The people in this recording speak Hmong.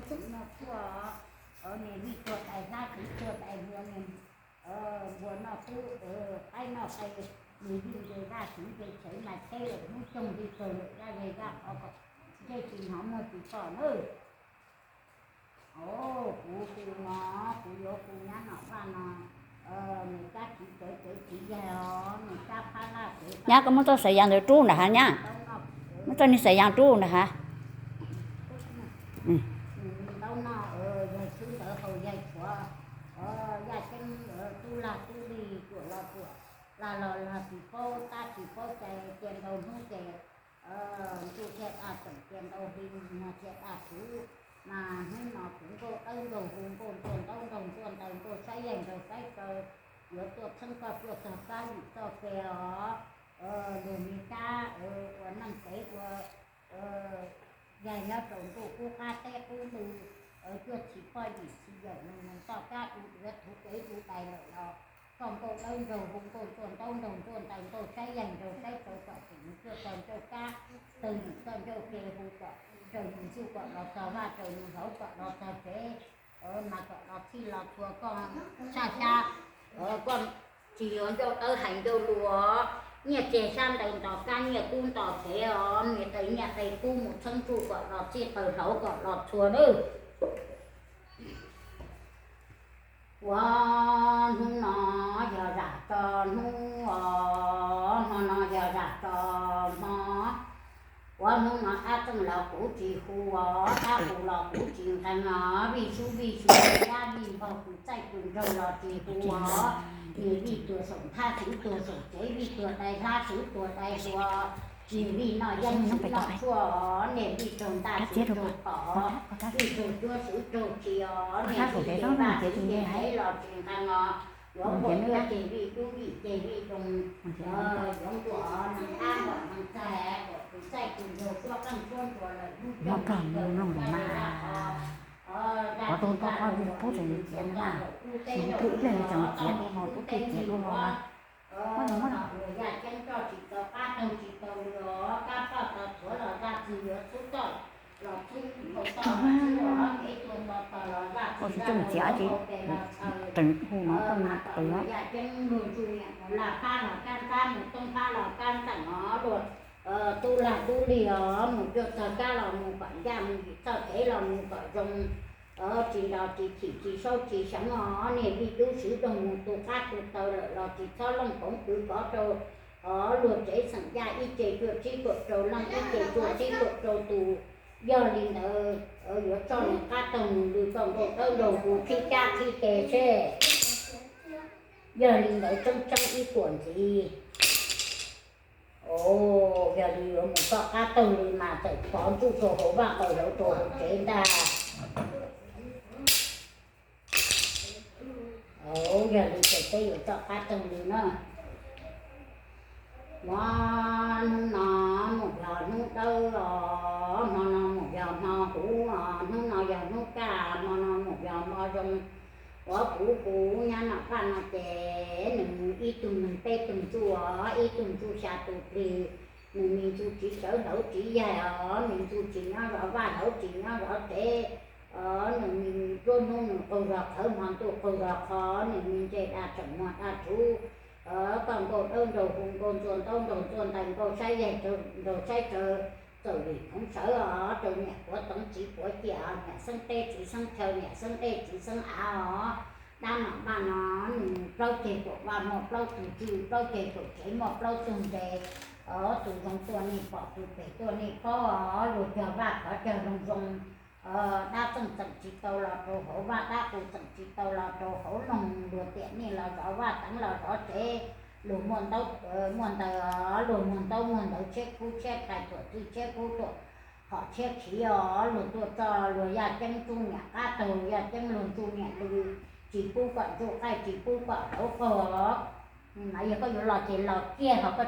Txiv noj tshuaj, niam vij tuag dais hlab, txiv tuag dais npua, npua noj tub, qaib noj qe, niam vij nce vaj txiv nce tsheb mas tsheb lawm hnub coog li kawg lawm, zaj zej zaj qhov kom ntsej tsis hnov muag tsis pom nawb. Kuv hu no, kuv yuav hu nyab Nom Vaj no, nws cab txiv cawv cawv txiv yaig os, nws cab phab laj cawv phab. Nyab, koj muab txoj xav yas ntawd rub nram hav nyab, muab txoj niag xav yas rub nram hav. Ntaub no, yaig xwb ntawd haus yaig tshuav, yaj ceeb tub lag tub lig ruam los ruam, lag los lag tsis paub tab tsis paub cai, cia ntau hnub ces ntsuj thiaj daj tseem, cia ntau hli nyuag thiaj daj txhuv. Mas hnub no kuv nkauj dawb nraug hu nkauj ntsuag ntaub nraug ntsuag ntaws nkauj saib yaig nraug saib tsaws, yuav tuaj txheeb koj tuaj txog kab yim txoj ke os. Lug me kab ua neej pem ua yaig nyob rau ntuj qub qab teb qub ntug, cuaj txhis poj yim txhis yawm, lug toj kab du duav thuv kev du dais lawm los koj nkauj dawb nraug hu nkauj ntsuag ntaub nraug ntsuag ntaws nkauj saib yaig nraug saib tsaws kom tseem mus cuaj txog ncauj kab, tawg yim txoj ncauj ke hu kom raws yus ntsuj kom los txog vaj, raws yus hlauv kom los txog tsev, mas kom los txhij los txhua koj saj xyab, koj tsis yuav ncauj dawb hais ncauj luag, nyiaj txiag xyab ntawv ntos kab nyiaj kub ntos kev os, niam qe nyiaj qe kub mus txheeb tsuj kom los txhij, qawg hlauv kom los txhua nawb. Ua hnub no yog zam tso hnub os, hmo no yog zam tso hmo. Ua hnub no dab txeej los kuv tsis hu os, dab qus los kuv tsis nqee os, vij sub vij xyuv vij dab vij npog, tus txaij tus nraug los tsis hu os. Niam vij tuag saum nthab, xwv tuag saum tsev, vij tuag dai hlab, xwv tuag dai hlua, tsis vij noj yeeb, xwv noj tshuaj, niam vij raug ntaj, xwv raug tom, vij raug cuab, xwv raug txhia os, niam vij nce vaj, xwv nce tsev los tsis nqee os. Yuav nquam ntiab ces vij dub, vij ces vij zoo, yuav nquam neeg dab nquam neeg txaig, nquam tus txaij tus nraug suab qeej suab nruas lawm hnub nyoog li kawg lawm, vaj laj qhov, dab tsi dab los mus tsis txog rau tub teb rau chaw, tub teb rau tub los tub teb rau tub teb rau tub, luag yaj ceeb tso tsis tau qab taug tsis tau lw os, kab poj tau thuav los zaj txwg yuav txhub toj los txhub nkaus toj los txhub los kev tuag nto tog los zaj txwg zaj los tes los txhaws, hu no mas luag yaj ceeb luag ntsuj niam mus laj phab los kab ntab, mus toob phab los kab nteem os, luag tub lag tub lig os, mus cuaj txog kab los mus kom ncaj, mus yim txoj kev los mus kom zoo, tsis nto tsis chim tsis saub tsis seev os, niam vij dub swv doog mus tu qab tu taw lawm los tsis txhob looj poov kwv kov rau os, luag tsev xeem ncaj ib ce cuaj tsib puam rau leej, ib ce cuaj tsib puam rau tus. Yog li ntawd yuav tso nws qab taug nws lw, tso nkaus dawb nraug hu qhib cab qhib ke seb. Yog li ntawd tseeb tseeb ib puas ntxiv. Yog li yuav mus txoj qab taug lw mas txawm pov ntsuj rau hauv vaj, qawg hlauv rau hauv tsev ntag. Yog li ces peb yuav txoj qab taug lw na. Hmo, hnub no mus yog hnub dawb os, hmo no mus yog hmo huv os, hnub no yog hnub kaj, hmo no mus yog hmo zoo. Ua kuv hu nyab Nom Vaj no ces nws ib tug neeg peb tug ntsuj os, ib tug ntsuj xya tus plig. Nws me ntsuj tsis sawv hlauv tsis yaig os, nws ntsuj tsis nyob zov vaj hlauv tsis nyob zov tsev os, nws me nruab hnub nws qaug zog qhawv, hmo ntuj qaug zog qhov, nws me ntsej daj tseem muag daj tsuv. Koj nkaus dawb nraug hu nkaus ntxuaj ntaub nraug ntxuaj ntais, nkaus saib yaig nraug saib tsaws, txawm vim khoov sawv os rau niam puav toov txiv puav ciaj, niam xeeb teb txiv xeeb chaw, niam xeeb dej txiv xeeb av os. Dab Nom Vaj no nws plaub ceg kaum vaj muaj plaub tug tswj, plaub ceg kaum tsev muaj plaub tug nres. Tus zoo tuaj nej pom, tus phem tuaj nej paub os. Luag cog vaj khov cog zoo zoo, dab txeej txeem tsis tau los rau hauv vaj, dab qus txeem tsis tau los rau hauv loog. Luag tiam nej los zov vaj, teev los zov tsev. Luag muaj ntaub muaj ntawv, luag muag ntaub muag ntawv tshiab kub tshiab tais, tuam txwj tshiab kub tuam hom tshiab khiv os. Luag tuaj tso luag yaj ceeb ntsuj niam qab taug, yaj ceeb luag ntsuj niam lw, tsis pub kom ntsuj qaij, tsis pub kom hlauv qaug os. Mas yog koj yuav los ces los kiag, ho koj